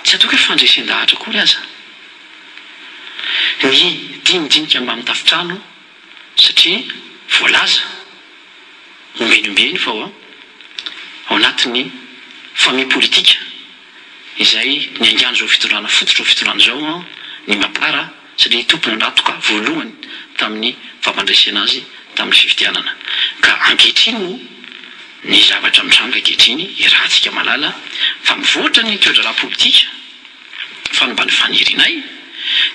tsy ataoko hoe fandresen-dahatra akory aza, ny dinidinika mbamin'ny tafontrano satria voalaza ombieny ombieny fa ao anatin'ny famille politika izay niaingan'izao fitondrana fototra fitondrana izao ny mapar satria tompon'andratoka voalohany tamin'ny fampandresena azy tamin'ny fifidianana. Ka ankehitriny moa ny zavatra mitranga ankehitriny iarahantsika mahalala fa mivoatra ny toe-draharaha politika fa ny mba ny fanirianay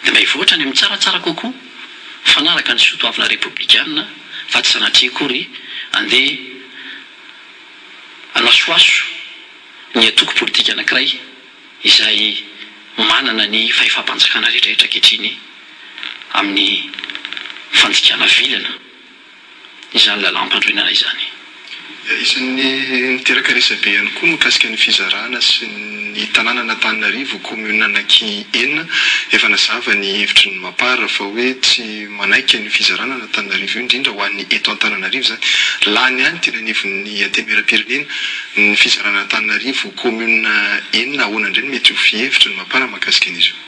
dia mba hivoatra any amin'ny tsaratsara kokoa mifanaraka ny soatoavina repoblikana fa tsy sanatria akory andeha hanasohaso ny antoko politika anankiray izay manana ny fahefam-panjakana rehetrarehetra ankehitriny amin'ny fandikana vilana izany lalàmpanorenana izany. Isan'ny niteraka resabe ihany koa mikasika ny fizarana sy ny tanànan'Antananarivo ho kaominina anaky enina. Efa nazava ny hevitry ny Mapar fa hoe tsy manaiky an'io fizarana an'Antananarivo io, indrindra ho an'ny eto Antananarivo izany. Lany ihany teny anivon'ny Antenimierampirenena ny fizarana an'Antananarivo ho kaominina enina. Ahoana indray no mety ho fihevitry ny Mapar mahakasika an'izy io?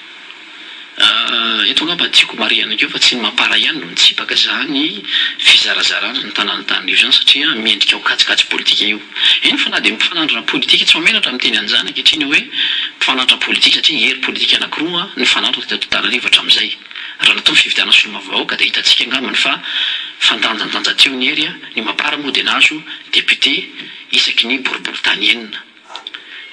Eto angamba tiako marihana keo fa tsy ny Mapar ihany no nitsipaka izany fizarazarana ny tanàn'Antananarivo izany satria miendrika ho kajikajy politika io. Eny fa na dia mpifanandrina politika tsy mahamenatra miteny an'izany ankehitriny hoe mpifanandrina politika satria hery politika anankiroa nifanandrina teto Antananarivo hatramin'izay. Raha natao ny fifidianana solombavambahoaka dia hitantsika angambany fa fandanjandanja teo ny hery, ny Mapar moa dia nahazo député isaky ny boriborintany enina.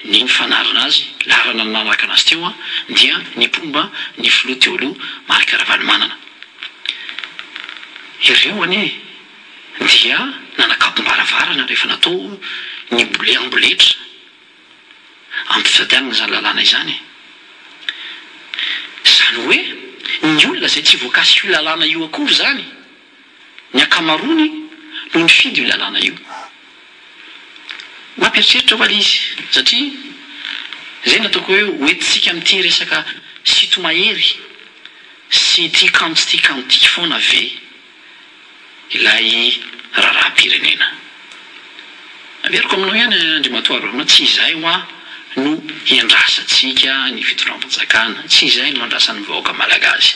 Ny nifanarina azy, laharana nanaraka anazy teo dia ny mpomba ny filoha teo aloha Marc Ravalomanana. Ireo anie dia nanakapom-baravarana rehefa natao ny amboletra ampifadianana izany lalàna izany. Izany hoe ny olona izay tsy voakasik'io lalàna io akory izany, ny ankamaroany no nifidy io lalàna io. Mampieritreritra ho'a ilay izy satria izay no ataoko hoe hoentintsika amin'ity resaka sinto-mahery sy ity kanto ity kanto ity foana ve ilay raharaham-pirenena. Averiko aminao ihany Andriamatoa Arona, tsy izay hoa no iandrasantsika ny fitondram-panjakana, tsy izay no andrasan'ny vahoaka malagasy.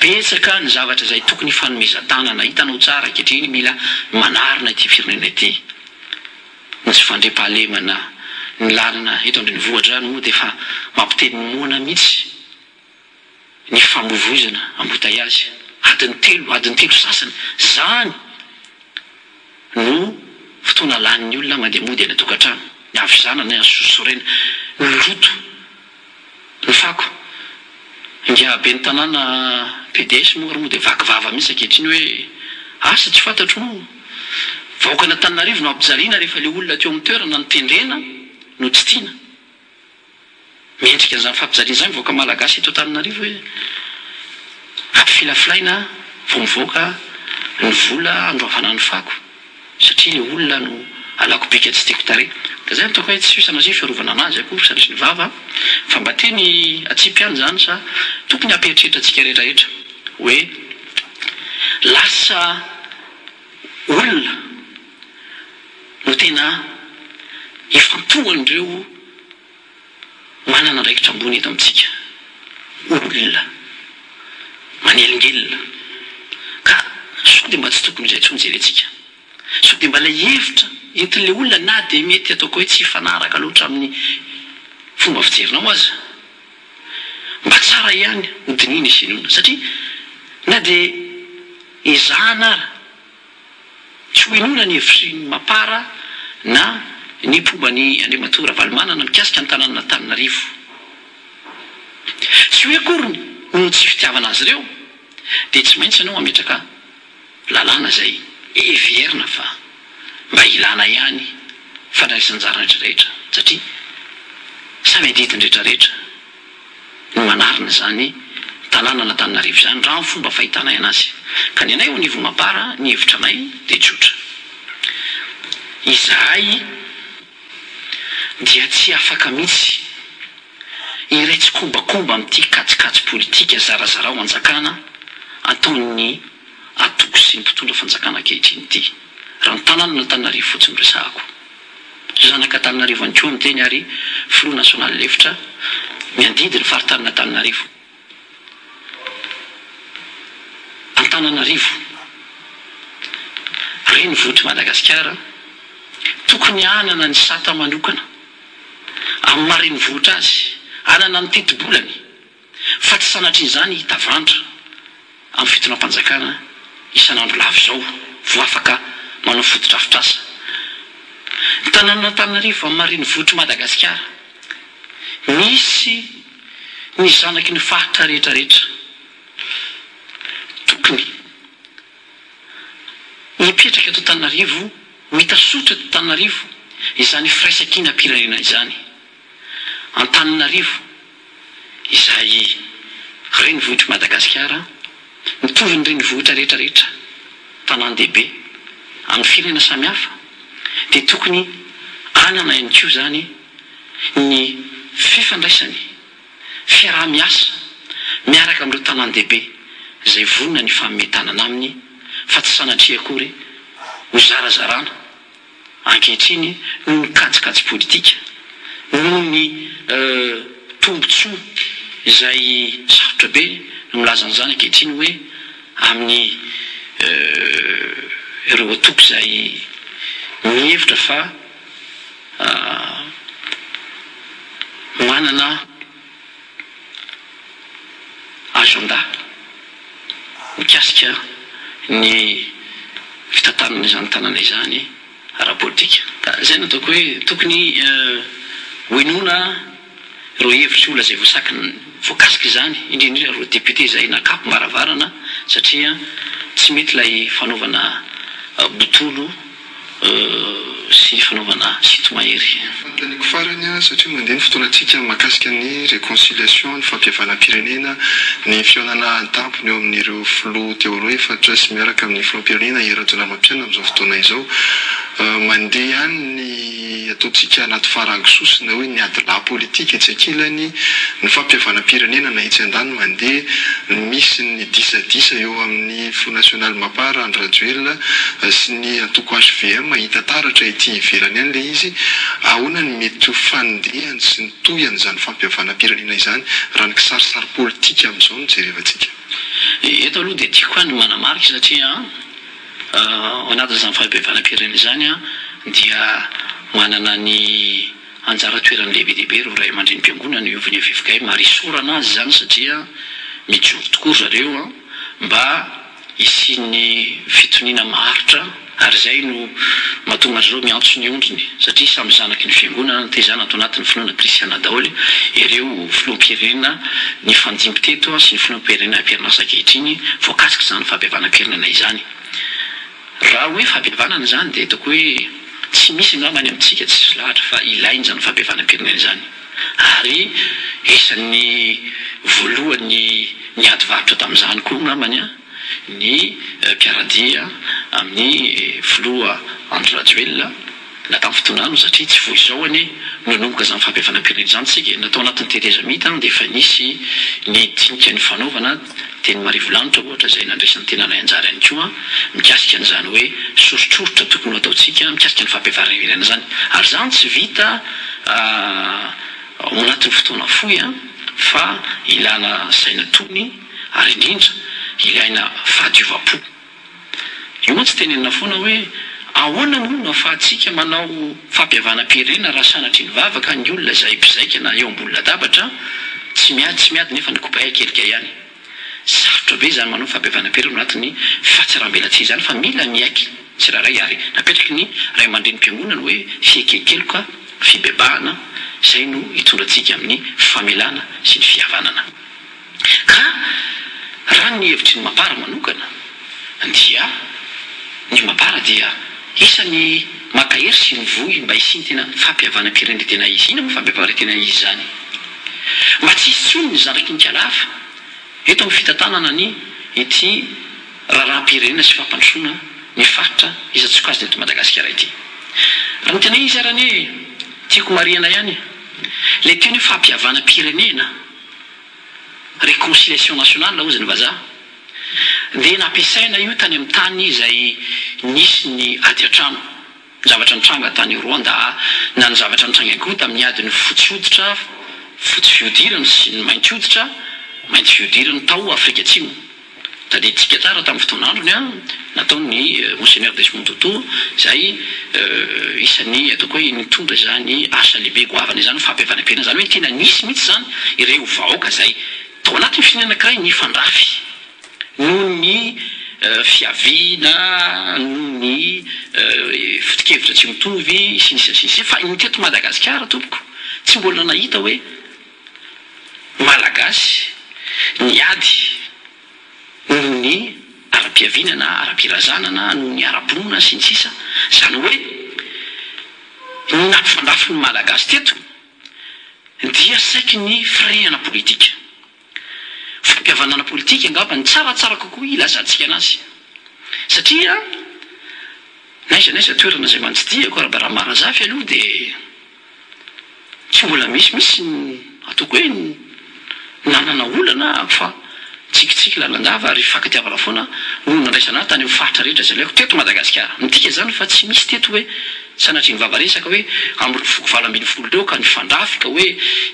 Betsaka ny zavatra izay tokony hifanomezan-tanana, hitanao tsara ankehitriny mila manarina ity firenena ity. Ny tsy fandriampahalemana, ny lalana eto an-drenivohitra izany moa dia efa mampiteny moana mihitsy ny famoivoizana embouteillage, adiny telo, adiny telo sasany, izany no fotoana lanin'ny olona mandeha mody any an-tokantrano, ny havizanana, ny hasosorena, ny loto, ny fako. Ingahy ben'ny tanàna pds moa ary moa dia vaky vava mihitsy ankehitriny hoe asa tsy fantatro moa, vahoakan'Antananarivo no ampijaliana rehefa ilay olona teo amin'ny toerana notendrena no tsy tiana. Mendrika an'izany fampijaliana izany ny vahoaka malagasy eto Antananarivo hoe ampifilafilaina vao mivoaka ny vola handoavana ny fako satria ilay olona no alako bika tsy tiako tarehy. Ka izay no ataoko hoe tsy sanatria fiarovana anazy akory sanatria ny vava fa mba teny atsipy ihany izany sa tokony hampieritreritra antsika rehetra rehetra hoe lasa olona no tena ifantohan'ireo manana andraikitra ambony eto amintsika, olona manelingelina ka sao dia mba tsy tokony izay intsony jerentsika, sao dia mba ilay hevitra entin'ilay olona na dia mety ataoko hoe tsy hifanaraka loatra amin'ny fomba fijerinao aza, mba tsara ihany ho dinihina sy henoina satria na dia ezahana ara Tsy ho inoana ny hevitry ny Mapar na ny mpomba an'i Andriamatoa Ravalomanana mikasika ny tanànan'Antananarivo. Tsy hoe akory noho ny tsy fitiavana azy ireo dia tsy maintsy ianao hametraka lalàna izay heverina fa mba ilana ihany fandraisan'anjara ny rehetra satria samy adidin'ny rehetrarehetra. no manarina izany tanànan'Antananarivo izany raha ny fomba fahitanay anazy. Ka ny anay eo anivon'ny Mapar, ny hevitra anay dia tsotra. Izahay dia tsy afaka mihitsy hiray tsikombakomba amin'ity kajikajy politika zarazarao anjakana ataon'ny antoko sy ny mpitondra fanjakana ankehitriny ity. Raha ny tanànan'Antananarivo fotsiny no resahako. Zanak'Antananarivo ihany koa miteny ary filoha nasionaly lefitra miandidy ny faritanin'Antananarivo. Antananarivo, renivohitr'i Madagasikara, tokony hanana ny sata manokana amin'ny maha renivohitra azy, hanana ny tetibolany. Fa tsy sanatria izany hitavandra amin'ny fitondram-panjakana isan'andro lava izao vao afaka manao fotodrafitrasa. Ny tanànan'Antananarivo amin'ny maha renivohitr'i Madagasikara, misy ny zanaky ny faritra rehetra rehetra. Tokony mipetraka eto Antananarivo, ho hita soritra eto Antananarivo izany firaisankinam-pirenena izany. Antananarivo izay renivohitr'i Madagasikara, mitovy ny renivohitra rehetra rehetra, tanàn-dehibe amin'ny firenena samihafa, dia tokony hanana ihany koa izany ny fifandraisany, fiaraha-miasa miaraka amin'ireo tanàn-dehibe izay vonona ny hifanome tanana aminy fa tsy sanatria akory ho zarazarana. ankehitriny noho ny kajikajy politika, noho ny tombontsoa izay sarotra be ny milaza an'izany ankehitriny hoe amin'ny ireo antoko izay mihevitra fa manana agenda mikasika ny fitantanana izany tanàna izany ara-politika. Ka izay no ataoko hoe tokony hohenoina ireo hevitry olona izay voasaky voakasika izany, indrindra indrindra ireo député izay nakapom-baravarana satria tsy mety ilay fanaovana botolo sy fanaovana sinto-mahery. Fanontaniako farany, satria mandeha ny fotoanantsika mahakasika ny réconciliation, ny fampihavanam-pirenena, ny fihaonana an-tampony eo amin'ireo filoha teo aloha efatra sy miaraka amin'ny filoham-pirenena Hery Rajaonarimampianina amin'izao fotoana izao. Mandeha ihany ny. ataontsika anaty farango sosona hoe ny adilahy politika etsy ankilany, ny fampihavanam-pirenena na etsy andaniny mandeha, misy ny disadisa eo amin'ny Filoha nasionaly Mapar Andry Rajoelina sy ny antoko hvm, hita taratra ety ivelany any ilay izy, ahoana ny mety ho fandehany sy ny tohian'izany fampihavanam-pirenena izany raha ny kisarisary politika amin'izao no jerevantsika? Eto aloha dia tiako ihany ny manamarika satria ao anatin'izany fampihavanam-pirenena izany dia manana ny anjara toerany lehibe dia be ireo ray aman-drenim-piangonana eo ivon'ny ffkm ary isaorana azy izany satria mijoro tokoa ry zareo mba hisian'ny fitoniana maharitra ary izay no mahatonga an-dry zareo miantso ny ondriny satria samy zanaky ny fiangonana nitaizana ato anatin'ny finoana kristiana daholo ireo filoham-pirenena nifandimby teto sy ny filoham-pirenena am-perinasa ankehitriny voakasik'izany fampihavanam-pirenena izany. Raha hoe fampihavanana izany dia ataoko hoe tsy misy angamba any amintsika tsisy lahatra fa ilaina izany fampihavanam-pirenena izany ary isan'ny voalohany niady varotra tamin'izany koa angambany ny mpiara-dia amin'ny filoha Andry Rajoelina na tamin'ny fitondrana satria tsy vao izao anie no nanomboka izany fampihavanam-pirenena izany isika e! Na tao anatin'ny tetezamita dia efa nisy ny dinika nifanaovana teny Marivolanitra ohatra izay nandraisan'ny tenanay anjara ihany koa mikasika an'izany hoe soritsoritra tokony ho ataontsika mikasika ny fampihavanam-pirenena izany ary izany tsy vita ao anatin'ny fotoana fohy fa ilana saina tony ary indrindra ilaina fahadiovam-po. Io mantsy tenenina foana hoe ahoana moa no afahantsika manao fampihavanam-pirenena raha sanatria nivavaka ny olona izay mpizaika na eo ambony latabatra, tsy miady tsy miady nefa ny kobay akelika ihany. Sarotra be izany manao fampihavanam-pirenena ao anatin'ny fahatsaram-belatsihy izany fa mila miaiky tsirairay ary napetraky ny ray aman-drenim-piangonana hoe fieken-keloka, fibebahana, izay no hitondra antsika amin'ny famelana sy ny fihavanana. Ka raha ny hevitry ny mapar manokana dia ny mapar dia isan'ny mankahery sy mivoy mba hisian'ny tena fampihavanam-pirenena tena izy. Inona moa fampihavanam-pirenena tena izy izany? Mba tsy hisy intsony ny zanak'Inkalahafa eto amin'ny fitantanana ny ity raharaham-pirenena sy fampandrosoana ny faritra isan-tsokajiny eto Madagasikara ity. Raha ny tena izy ary anie tiako marihana ihany ilay teny hoe fampihavanam-pirenena. Réconciliation nationale hozy ny vazaha, dia nampiasaina io tany amin'ny tany izay nisy ny ady an-trano, ny zavatra nitranga tany Rwanda, na ny zavatra nitranga ihany koa tamin'ny adin'ny fotsy hoditra, fotsy fihodirana, sy ny mainty hoditra, mainty fihodirana, tao Afrika Atsimo. Tadidintsika tsara tamin'ny fotoan'androny nataon'ny Monseigneur Desmond Tutu izay isan'ny ataoko hoe nitondra izany asa lehibe goavana izany fampihavanam-pirenena izany hoe tena nisy mihitsy izany ireo vahoaka izay tao anatin'ny firenena anankiray nifandrafy noho ny fiaviana noho ny foto-kevitra tsy mitovy sy ny sisa sy ny sisa fa ny teto Madagasikara tompoko tsy mbola nahita hoe Malagasy niady noho ny ara-piaviana na ara-pirazanana na noho ny ara-pinoana sy ny sisa Izany hoe ny nampifandrafy ny Malagasy teto dia saiky ny firehana politika. Fampihavanana politika angamba no tsaratsara kokoa hilazantsika anazy satria n'aiza n'aiza toerana izay mba nitsidihako ara-barambarazafy aloha dia Tsy mbola misy mihitsy ny ataoko hoe nanana olana aho fa tsikitsiky lalandava ary fifankatiavana foana no nandraisana ahy tany amin'ny faritra rehetra izay nalaiko teto Madagasikara. Midika izany fa tsy misy teto hoe sanatria ny vava resaka hoe amin'ireo foko 18 ireo ka nifandrafy ka hoe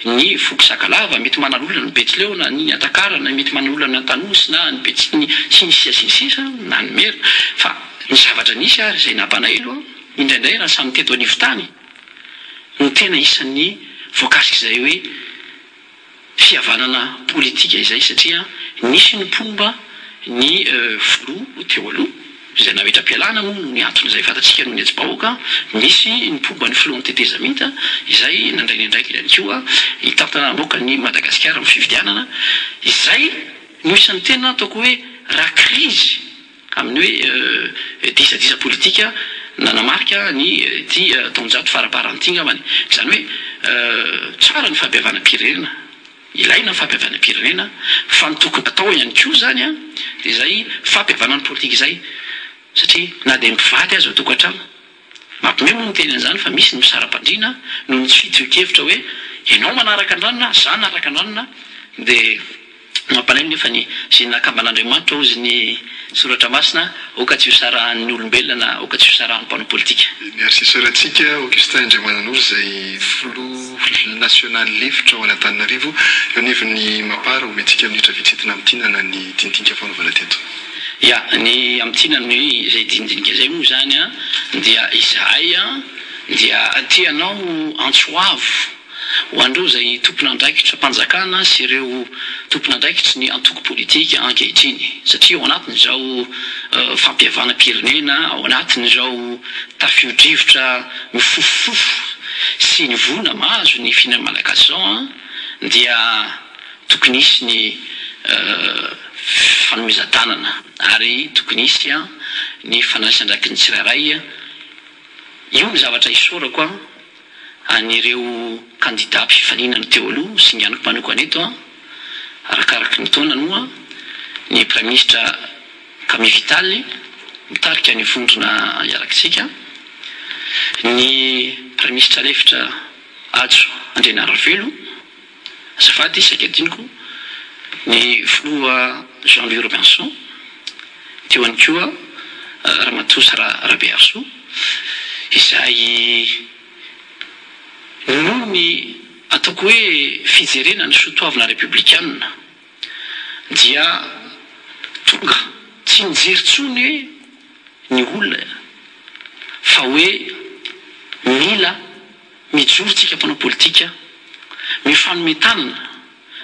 ny foko Sakalava mety manana olana ny Betsileo na ny Antakarana mety manana olana ny Antanosy na ny Betsi sy ny sisa sy ny sisa na ny Merina fa ny zavatra nisy ary izay nampalahelo aho indraindray raha samy teto anivon-tany no tena isan'ny voakasik'izay hoe fihavanana politika izay satria nisy ny mpomba ny filoha teo aloha izay nametra-pialana moa noho ny antony izay fantatsika noho ny hetsi-bahoaka, nisy ny mpomba ny filohan'ny tetezamita izay nandray ny andraikiny ihany koa hitantana hamoaka an'i Madagasikara amin'ny fifidianana izay no isan'ny tena ataoko hoe raha krizy Amin'ny hoe disadisa politika nanamarika ny ity taonjato faraparany ity angambany. Izany hoe tsara ny fampihavanam-pirenena, ilaina ny fampihavanam-pirenena fa ny tokony atao ihany koa izany dia izay fampihavanana politika izay satria na dia mpivady aza ao an-tokantrano. Mampiomehy moa ny miteny an'izany fa misy ny misara-pandriana noho ny tsy fitovian-kevitra hoe ianao manaraka an-dranona, za hanaraka an-dranona dia mampalahelo nefa ny izay nakamban'Andriamanitra hozy ny soratra masina aoka tsy ho sarahan'ny olombelona na aoka tsy ho sarahan'ny mpanao politika. Ny assesseur-ntsika Augustin Andriamananoro izay filoha nasionaly lefitra ho an'Antananarivo eo anivon'ny Mapar omentsika minitra vitsy entina hamintinana ny dinidinika fanaovana teto. Ya, ny hamintinana ny izay dinidinika izay moa izany an, dia izahay an dia te hanao antso avo ho an'ireo izay tompon'andraikitra mpanjakana sy ireo tompon'andraikitry ny antoko politika ankehitriny satria ao anatin'izao fampihavanam-pirenena, ao anatin'izao tafio-drivotra mifofofofo sy ny voina mahazo ny firenena malagasy izao an dia tokony hisy ny fanomezan-tanana ary tokony hisy ny fandraisandraiky ny tsirairay. Io ny zavatra isaorako an'ireo kandida mpifaninana teo aloha, singaniko manokana eto, arakaraky ny taonany moa, ny Praiminisitra Camille Vital mitarika ny vondrona Iarakintsika, ny Praiminisitra lefitra Hajo Andrianainarivelo, Azafady saika adinoko ny filoha Jean Louis Robinson, teo ihany koa Ramatoa Sarah Rabearisoa izay noho ny ataoko hoe fijerena ny soatoavina repoblikanina dia tonga tsy nijery intsony hoe ny olona fa hoe mila Mijoro tsika mpanao politika, mifanome tanana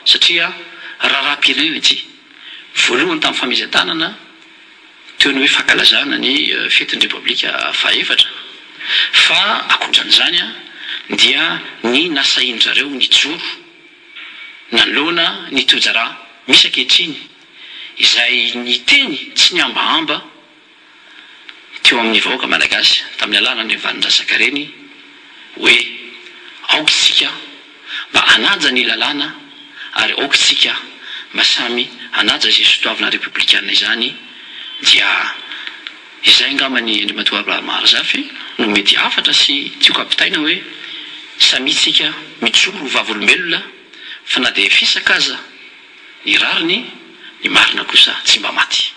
satria raharaham-pirenena ity. Voalohany tamin'ny famehezan-tanana teo ny hoe fankalazana ny fetin'ny Repoblika fahaefatra fa ankoatran'izany dia ny nasahian-dry zareo nijoro nanoloana ny toe-draharaha misy ankehitriny izay niteny tsy nihambahamba teo amin'ny vahoaka malagasy tamin'ny alalan'ny vanin-drazaka ireny hoe aoka isika mba hanaja ny lalàna ary aoka isika mba samy hanaja izay sotoavina repoblikana izany dia izay angamba ny Andriamatoa Abraham Maharizafy no mety hafatra sy tiako ampitaina hoe samia tsika mijoro ho vavolombelona fa na dia fisaka aza ny rariny ny marina kosa tsy mba maty.